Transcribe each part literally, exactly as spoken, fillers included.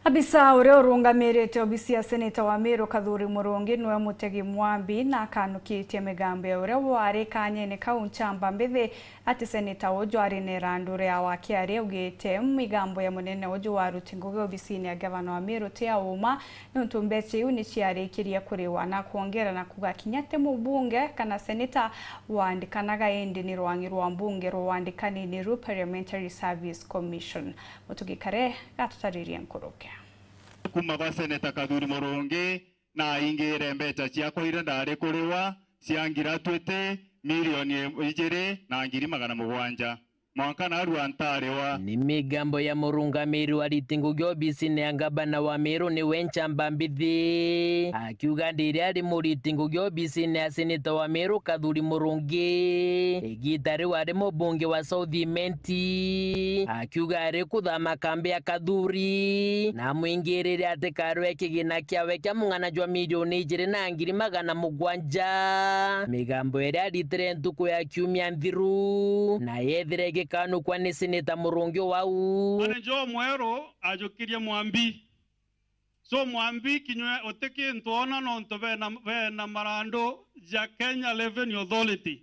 Abisa uria urungamirite obisi ya seneta wa Meru Kathuri Murungi niwe Mutegi Mwambi na akanukitie migambo ya uria wari kanyene kau nchamba mbithi ati seneta uju ari na irandu ria waki ari augite migambo ya munene uju waruti ngugi obisini ya gavana wa Meru ti ya uma, niuntu mbeca iu ni ciarikirie kuriwa na kwongera na kuga kinya ti mubunge kana seneta waandikanaga, indi ni rwangi rwa mbunge rwa waandikanini ru Parliamentary Service Commission. Mutugi Kare gatutaririe nkuruki. Kuma gwa Seneta Kathuri Murungi, naingire mbeca ciakwa iria ndari kuriwa cia gratuity milioni ijiri na ngiri magana mugwanja. Mwanka narua ntariwa. Ni migambo ya murungamiri wa riti ngugi obisine ya ngabana wa Meru niwe nchamba mbithi. Akiuga ndiria ari muriti ngugi obisine ya seneta wa Meru Kathuri Murungi, igita riu ari mubunge wa South Imenti. Akiuga ari kuthama kambi ya Kathuri, na amwingirire ati karwe kigina kiawe kia mung'ana jwa milioni ijiri na ngiri magana mugwanja. Migambo iria aritire ntuku ya kiumia nthiru, na yethire igikanukwa ni seneta Murungi wau. Manager omweru ajukirie Mwambi. So Mwambi kinywe uti kintu ona nontu bena, bena marandu ja Kenya Revenue Authority.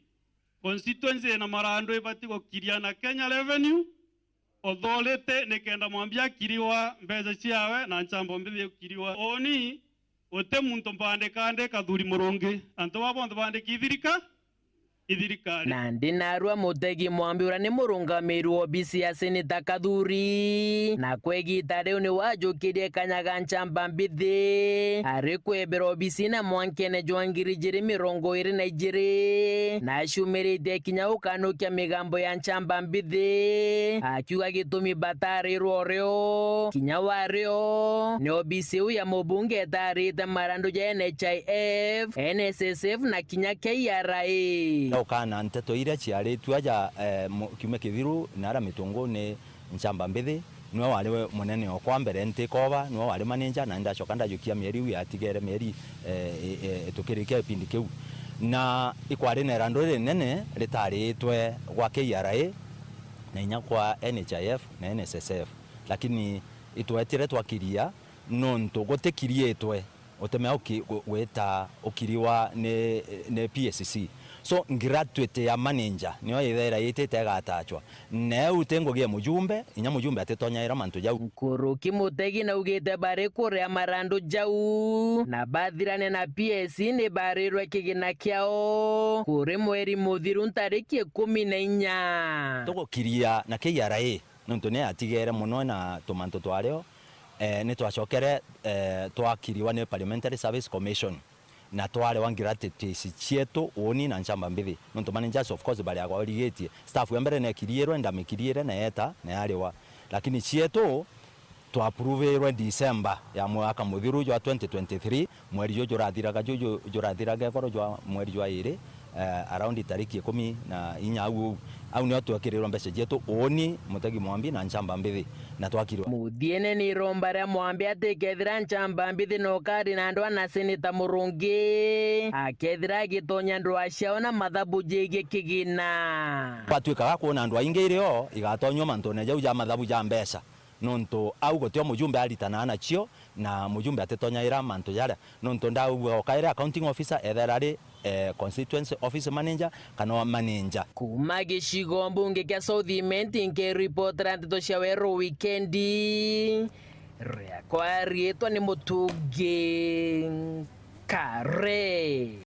Constituency ina marandu ibati gukiria na Kenya Revenue Authority nikenda Mwambi akiriwa mbeca ciawe na nchamba mbithi ikiriwa. Uni uti muntu mbandika ndi Kathuri Murungi. Antu ba bonthe bandiki ithirika, ithirikari. Nandi narua Mutegi Mwambi uria ni murungamiri wa obisi ya seneta Kathuri, na kwa igita riu ni wajukirie kanyaga nchamba mbithi ari kwebera obisi na mwankene jwa ngiri ijiri mirongo iri na ijiri, na aciumiritie kinya ukanukia migambo ya nchamba mbithi, akiuga gitumi batarirwa urio kinya wario ni obisi iu ya mubunge itarite marandu ja N H I F, N S S F na kinya K R A. Ukana nteto iria ciaritue aja, eh, mu-, kiumia kithiru na ara mitungu ni nchamba mbithi, niwe wari we munene okwa mbere ntikoba, niwe wari manager, na ndacoka ndajukia mieri iu yatigere mieri, eh, eh, eh, tukirikia gipindi kiu. Na ikwari na irandu ririnene ritaritwe gwa K R A na inya kwa N H I F na N S S F, lakini itwetire twakiria nontu gutikiriitwe utemea uki-, gu-, gwita ukiriwa ni, ni P S C. So, gratuity ya manager niyo ithaira yitite igatachwa. Neu ti ngugi ya mujumbe, inya mujumbe atitonyaira mantu jau. Nkuruki Mutegi naugite bari kuria marandu jau, na bathirane na P S C ni barirwe kigina kiao kuri mweri muthiru ntariki ikumi na inya. Tugukiria na K R A, nontu ni atigere mono na tumantu twario, eh, ni twacokere, eh, twakiriwa ni Parliamentary Service Commission, na twarewa gratuities cietu uuni na nchamba mbithi. Nontu managers, of course, bari agwarigitie. Staff ya mbere nekiriirwe, ndamikiriire, na yeta, na yarewa. Lakini cietu, twaapprovirwe December ya mwaka muthiru jwa twenty twenty-three, mweri juju jurathiraga, juju jurathiraga igoro jwa mweri jwa iri, eh, around tariki ikumi na inya au, au. Au nio twekirirwe mbeca cietu uuni, Mutegi Mwambi na nchamba mbithi, na twakirwa. Muthiene ni iromba ria Mwambi ati kethira nchamba mbithi no kari na ndwa na seneta Murungi, akethira agitonya ndwa ciao na mathabu jegie kigina. Gwatuikaga kwina andu aingi irio igatonywa mantune jau ja mathabu ja mbeca. Nontu au gutio mujumbe aritanaga nacio, na mujumbe atitonyaira mantu jaria. Nontu ndauga okaire accounting officer, ethera ari, eh, constituency office manager, kana wa manager. Kuma gicigo mbunge kia South Imenti, nkiripotera nteto cia Weru Wikendi, riakwa riitwa ni Mutungi Kare.